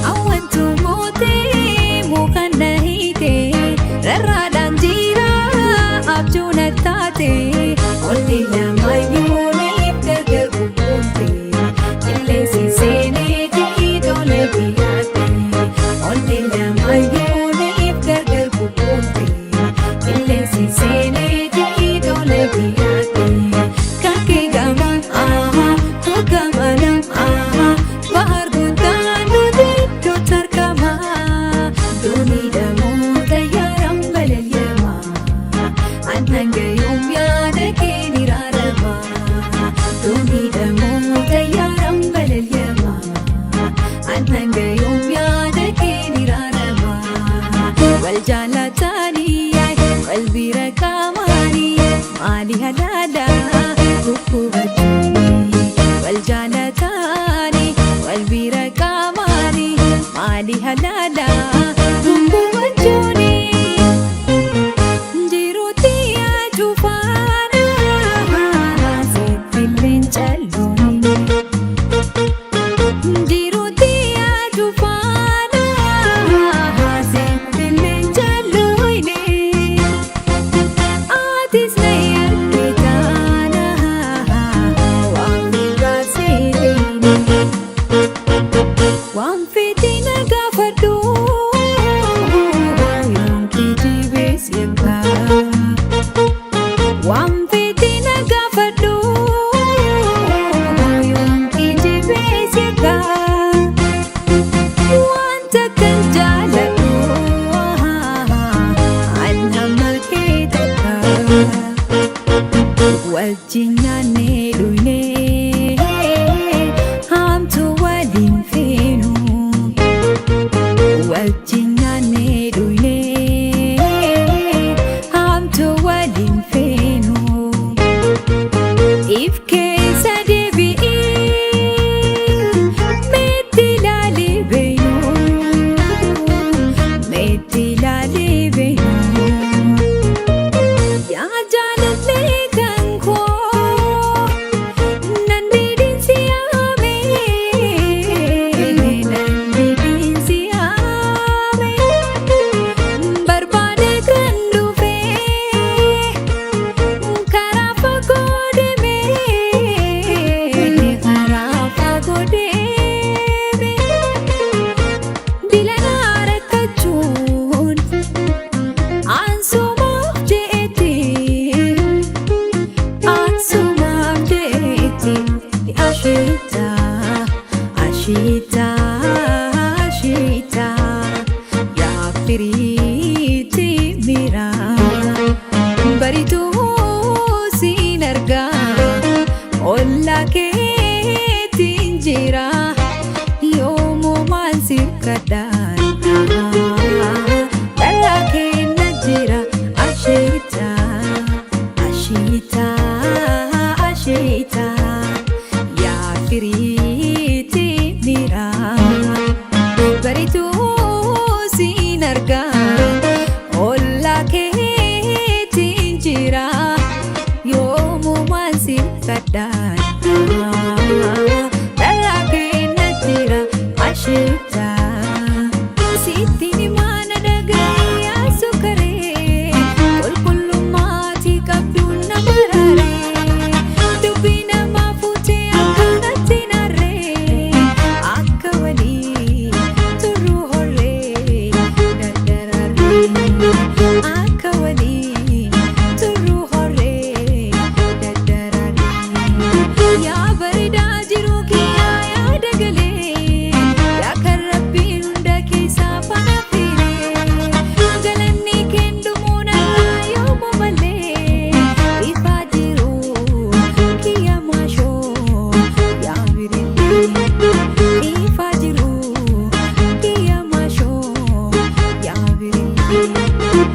Hawwantu mootee muka na hiite rarraadhaan jira abjuu na taate olli lamayyuuniif gargar bubuulte qilleensi seenee tole biyyaate olli lamayyuuniif gargar bubuulte qilleensi seenee tole biyyaate kankee gama aha gamana aha bahar guddaan nuti iddootti argama dooniidha moo xayyaaraan balali'ama annan gayoom yaada kee ni raarama dooniidha moo xayyaaraan balali'ama annan gayoom yaada kee ni raarama wal jaalatanii wal bira qaamaanii maali halaala kukkubachuuni wal jaalatanii wal bira qaamaanii maali halaala kukkubachuuni. Jiruutti ajuufaana sitti calluuni. Jiruutti ajuufaana sitti calluuni. Atis na argitaana waan birraa. Waan fedhe gaafadhu yoon kijibes yakka. Waan fedhe gaafadhu yoon kijibes yakka. Wanta kan jaaladhu an hamma kee takka. Wajjin nyaannee dhugnee haamtuu waliin feenu. Wajjin nyaannee dhugnee haamtuu waliin feenu. If keessa deebi'ii meetti ilaalee beenu. Meetti ilaalee beenu. Yaa jaalallee kan koo nan didinsi yaame nan didinsi yaame barbaade kan dhufe karaa fagoo deeme karaa fagoo deeme dilanaa rakkachuun ansumaaf jeetti ansumaaf jeetti asheetti.